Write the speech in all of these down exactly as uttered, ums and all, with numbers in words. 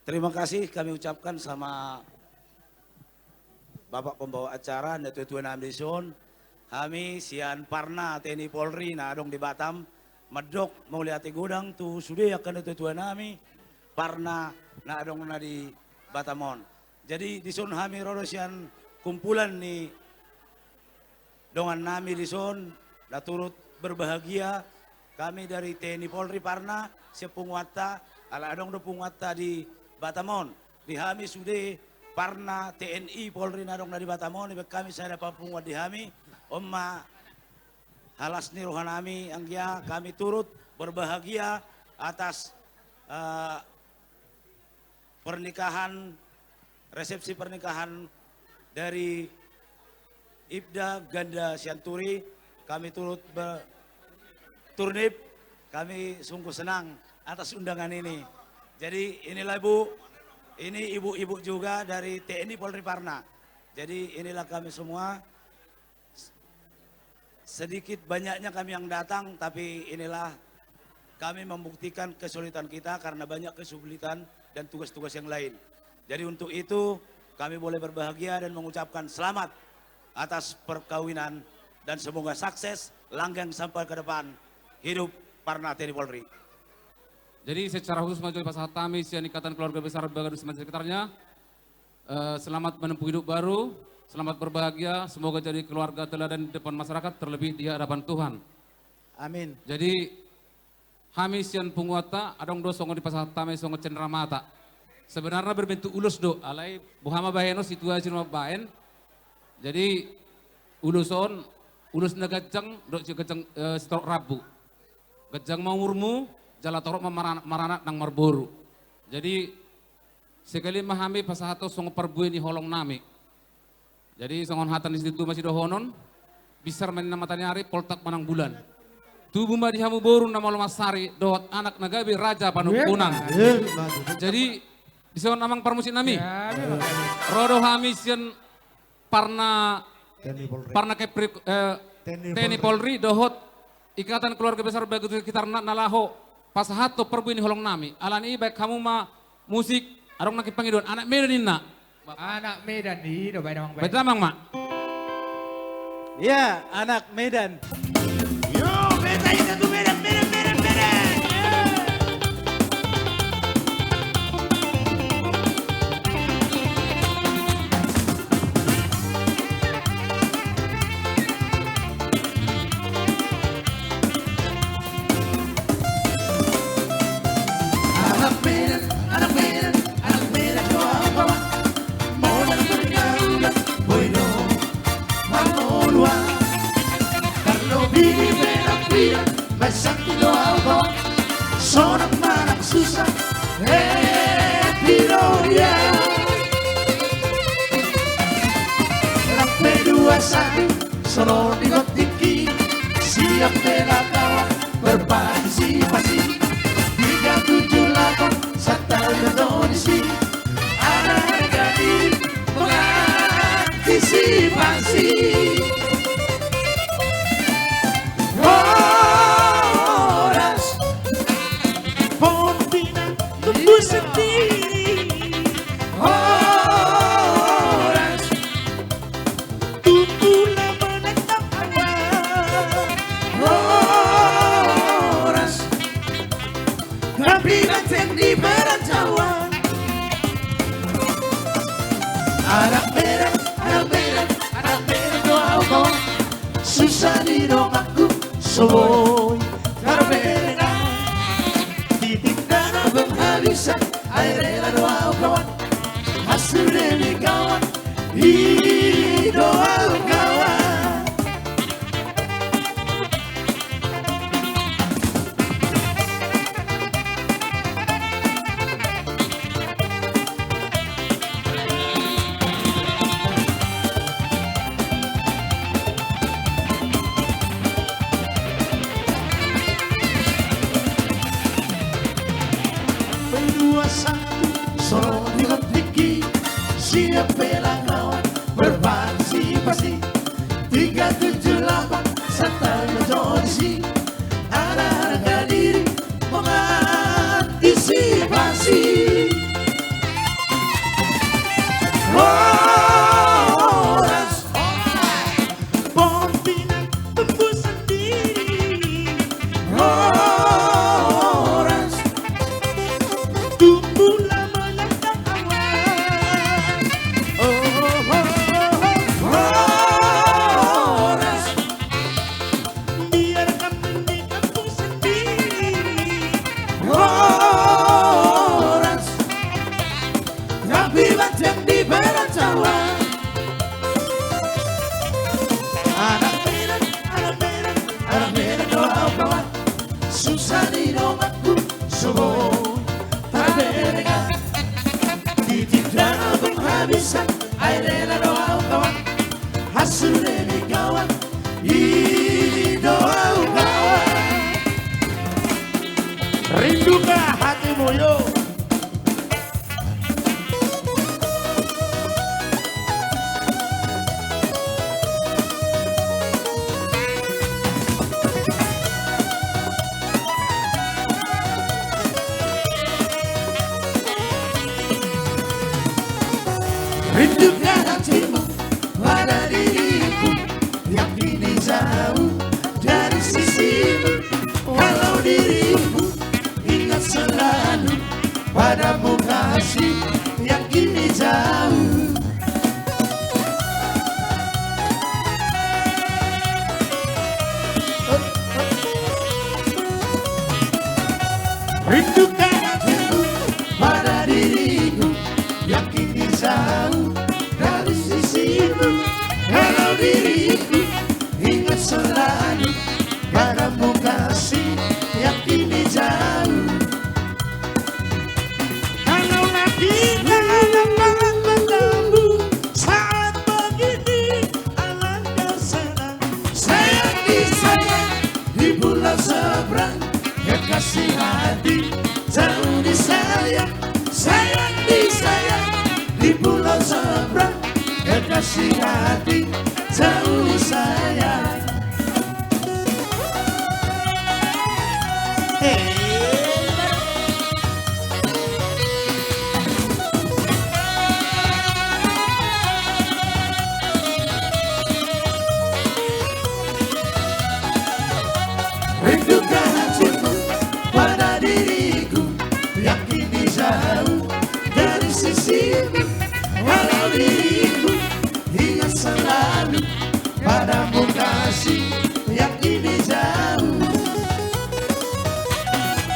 Terima kasih kami ucapkan sama Bapak pembawa acara, natuatua nami dison. Hami sian Parna T N I Polri na adong di Batam, mandok mauliate godang tu sude angka natuatua nami Parna na adong na di Batam on. Jadi dison hami ro do sian kumpulan ni dongan nami dison na turut berbahagia, kami dari T N I Polri Parna sian punguanta, ala adong do punguanta di Batam on. Di hami sude Parna T N I Polri na adong na di Batam on, dibaen hami sada papunguan di hami. On ma halas ni roha nami, anggia kami turut berbahagia atas, eh, pernikahan, resepsi pernikahan dari Ibda Ganda Sianturi. Kami turut ber-, Turnip, kami sungguh senang atas undangan ini. Jadi inilah, Bu, ini ibu-ibu juga dari T N I Polri Parna. Jadi inilah kami semua. Sedikit banyaknya kami yang datang, tapi inilah kami membuktikan kesulitan kita karena banyak kesulitan dan tugas-tugas yang lain. Jadi untuk itu, kami boleh berbahagia dan mengucapkan selamat atas perkawinan dan semoga sukses, langgeng sampai ke depan. Hidup Parna T N I Polri. Jadi secara khusus ma jolo dipasahat hami sian Ikatan Keluarga Besar Bagadusi dan sekitarnya. Eh, selamat menempuh hidup baru, selamat berbahagia, semoga jadi keluarga teladan di depan masyarakat, terlebih di hadapan Tuhan. Amin. Jadi, hami sian punguanta, adong do songon dipasahat hami songon cenderamata. Sebenarna berbentuk ulos do, alai boha ma bahenon, situasi ma mambahen. Jadi, ulos on, ulos na ganjang, dohot si ganjang, eh, sitorop rambu. Ganjang ma umurmu, jala torop ma maranak, maranak nang marboru. Jadi, sekali ma hami pasahathon songon parbue ni holong nami. Jadi, songon hata ni situa ma sidohonon, binsar ma ninna mataniari, poltak ma nang bulan. Tubu ma di hamu boru na malo mansari, dohot anak na gabe raja panungkunan. Iya, iya. Jadi, dison amang parmusik nami. Iya, iya. Ro do hami sian Parna, T N I Polri. Parna Kepri, eh, T N I Polri. T N I Polri dohot Ikatan Keluarga Besar Bagadusi sekitarna na laho pasahathon parbue ni holong nami. Alani i baen hamu ma musik, adong nangkin pangidoan, anak Medan ninna. Anak Medan i do baen amang, baen. Baen amang ma. Iya, anak Medan. Yo, beta ita tu Medan, Medan, Medan, Medan. Anak Medan, anak Medan, anak Medan do au kawan. Modal pergaulan, boi do mangolu au. Tarlobi di Medan, Medan, baen sangkin do au kawan. Sonang manang susa, happy do ia. Rap pe dua satu, songon di got tingki, siap bela kawan, berpartisipasi. Tiga tujuh lapan, santabi do disi. Ada harga diri, mengantisipasi. Horas. Pohon pinang tumbuh sendiri. Horas. Tumbuhlah menatap awan. Horas. Tapi banteng di perantauan. Anak Medan, anak Medan, anak Medan do au kawan. Susa ni donganku so boi tarbereng au. Titik dana penghabisan, ai rela do au kawan. Hasil demi kawan, i do au kawan. Pe dua satu, songon di got tingki, siap bela kawan, berpartisipasi. Tiga tujuh lapan, santabi do disi. Ada harga diri, mengantisipasi. Bisa, ai rela do au kawan, hasudemi kawan, i do au kawan. Rindu ka hatimu yo. Rindu ka hatimu pada diriku, yang kini jauh dari sisimu. Kalau diriku ingat selalu padamu kasih, yang kini jauh. Rindu ka hatimu pada diriku, yang kini jauh dari sisimu. Kalau diriku ingat selalu padamu kasih, yang kini jauh. Kalau lagi dalam malam menunggu saat begini, alangkah senang sayang disayang di pulau seberang, kekasih hati jauh disayang, sayang disayang di pulau seberang, kekasih hati jauh disayang. Rindu ka hatimu pada diriku, yang kini jauh dari sisimu. Walau diriku ingat selalu padamu kasih, yang kini jauh.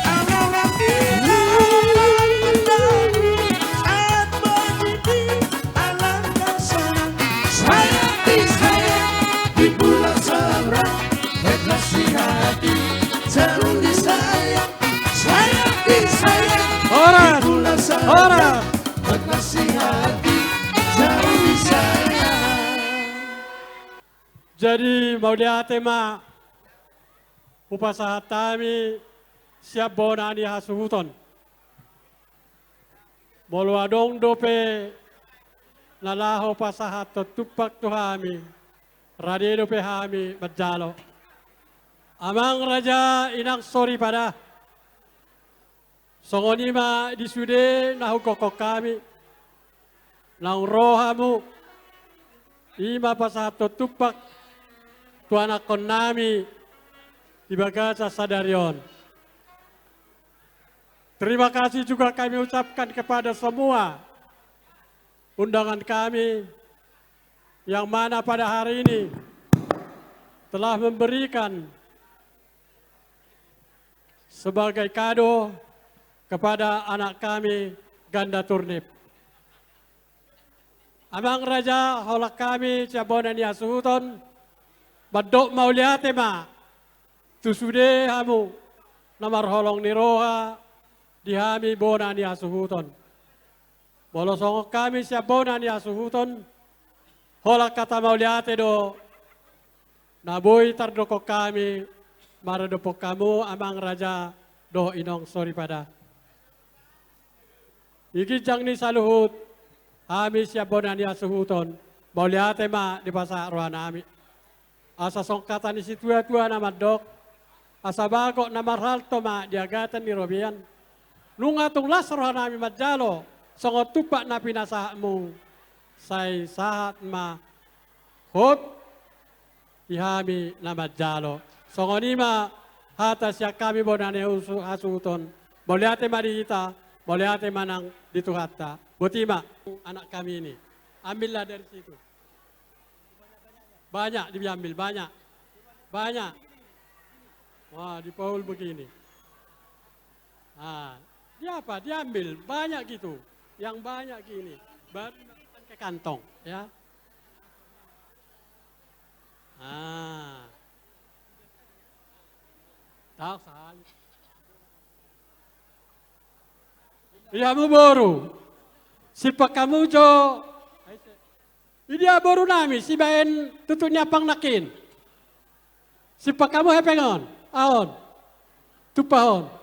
Kalau lagi dalam menunggu saat begini, alangkah senang sayang disayang di pulau seberang, kekasih hati jauh disayang, sayang disayang di pulau seberang, kekasih hati jauh disayang. Jadi mauliate ma hupasahat hami sian bona ni hasuhuton. Molo adong dope na laho pasahathon tumpak tu hami, rade dope hami manjalo. Amang raja, inang soripada, songon i ma di sude na hugokhon hami, naung ro hamu, i ma pasahathon tumpak tu anakkonnami di bagasan sadari on. Terima kasih juga kami ucapkan kepada semua undangan kami yang mana pada hari ini telah memberikan sebagai kado kepada anak kami, Ganda Turnip. Amang raja, holan hami sian bona ni hasuhuton mandok mauliate ma tu sude hamu na marholong ni roha di hami bona ni hasuhuton. Molo songon hami sian bona ni hasuhuton, holan hata mauliate do na boi tardokhon hami maradophon hamu, amang raja dohot inong soripada. Di ginjang ni saluhut hami sian bona ni hasuhuton, mauliate ma dipasahat rohanami. Asa songon hata ni situatua na mandok, asa bagot na marhalto ma di agatan ni robean. Nunga tung las rohanami manjalo songon tumpak na pinasahatmu, sai sahat ma hot di hami na manjalo. Songon i ma hata sian hami bona ni husu-, hasuhuton. Mauliate ma di hita, mauliate ma nang di Tuhanta. Boti ma anak kami ini. Ambillah dari situ. Banyak diambil, banyak. Banyak. Wah, di Paul begini. Ah, dia apa? Diambil banyak gitu. Yang banyak gini. Baru dimasukkan ke kantong, ya. Ah. Tahu sahali. Ia hamu boru, simpan hamu jo Idia boru nami sibaen tutu ni ampang nangkin? Simpang hamu hepeng on, aon, tumpahon.